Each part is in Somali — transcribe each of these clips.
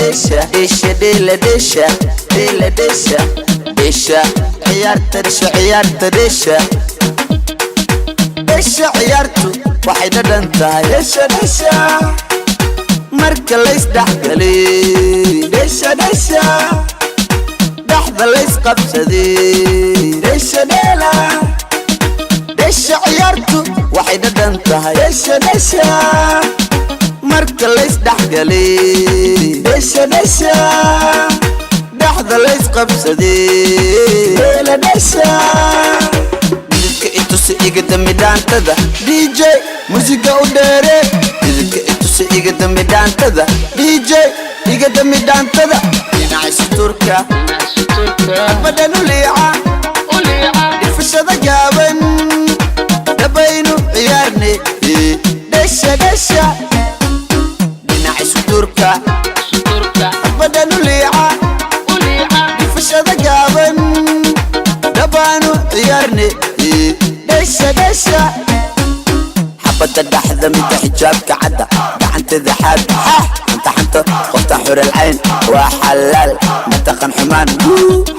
Dheesha, dheesha, dheela, dheesha, dheela, dheesha, dheesha ciyaarta, dheesha ciyaarta, dheesha, dheesha ciyaartu waxay dhadhan tahay. Dheesha, dheesha, marka laysdhexgalay. Dheesha, dheesha, dhexda laysqabsaday. Dheesha, dheela, dheesha ciyaartu waxay dhadhan tahay. Dheesha, dheesha, marka laysdhexgalay. Dheesha, dheesha, dhexda laysqabsaday. Dheela, dheesha. Dhididka itusi, iga dambi dhaantada. DJ, musiga u dheere. Dhididka itusi, iga dambi dhaantada. DJ, iga dambi dhaantada. Dhinaca suturka badhan u liica, dhifashada gaaban dhabaynu ciyaarne. Dhesha, dhesha, dhinaca suturka badhan u liica, dhifashada gaaban dhabaanu ciyaarne. Dhesha, dhesha. Xabadda dhaxda, midda xijaabka cadda, gacanteeda xaad xanta xanta, qofta xurel cayn waa xalaal, mataqan xumaan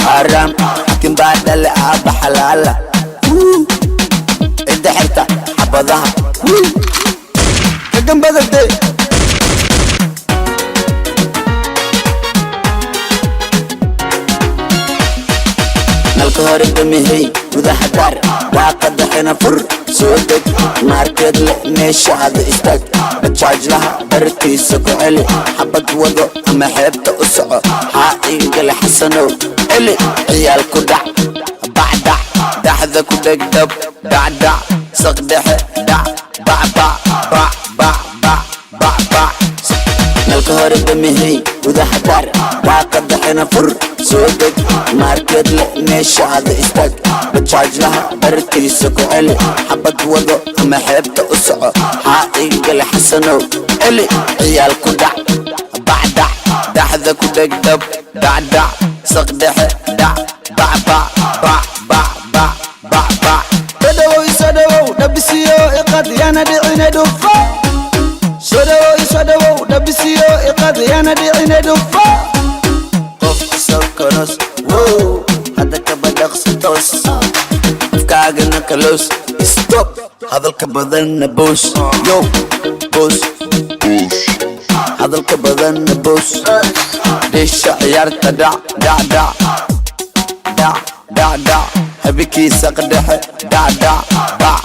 xaaraam, xakin baa dhale aabba xalaala, cidda xirta xabadaha kagambadade. Nalka hore damihey, gudaha daar, daaqada xina fur, soo deg, maarkeed le meesha hada istaag, bajaajlaha bartiisa ku celi, xabad wado ama xeebta u soco, xaa igale xasanow celi, ciyaal ku dhac bacdhac, dhaxda ku dhegdhab dhacdhac, saqdhexe dhac bacbac bac bac bac bac bac. Nalka hore damihey, gudaha daar, daaqada xina fur, soo deg, maarkeed le meesha hada istaag, bajaajlaha bartiisa ku celi, xabad wado ama xeebta u soco, xaa igale xasanow celi, ciyaal ku dhac bacdhac, dhaxda ku dhegdhab dhacdhac, saqdhexe dhac bacbac bac bac bac bac bac. Soo isoo dhawow, dhabisiyo iqad, yana dhicine dhufo. Soo dhawow, isoo dhawow, dhabisiyo iqad, yana dhicine dhufo. Qofka sokoros wow, hadda kaba dhaqsi toos, afkaagana kaloos, stop hadalka badanna boos, yo boos, hadalka badanna boos. Dheesha ciyaarta, dhac dhac dhac dhac dhac dhac, habikiisa qadhexe dhac dhac bac.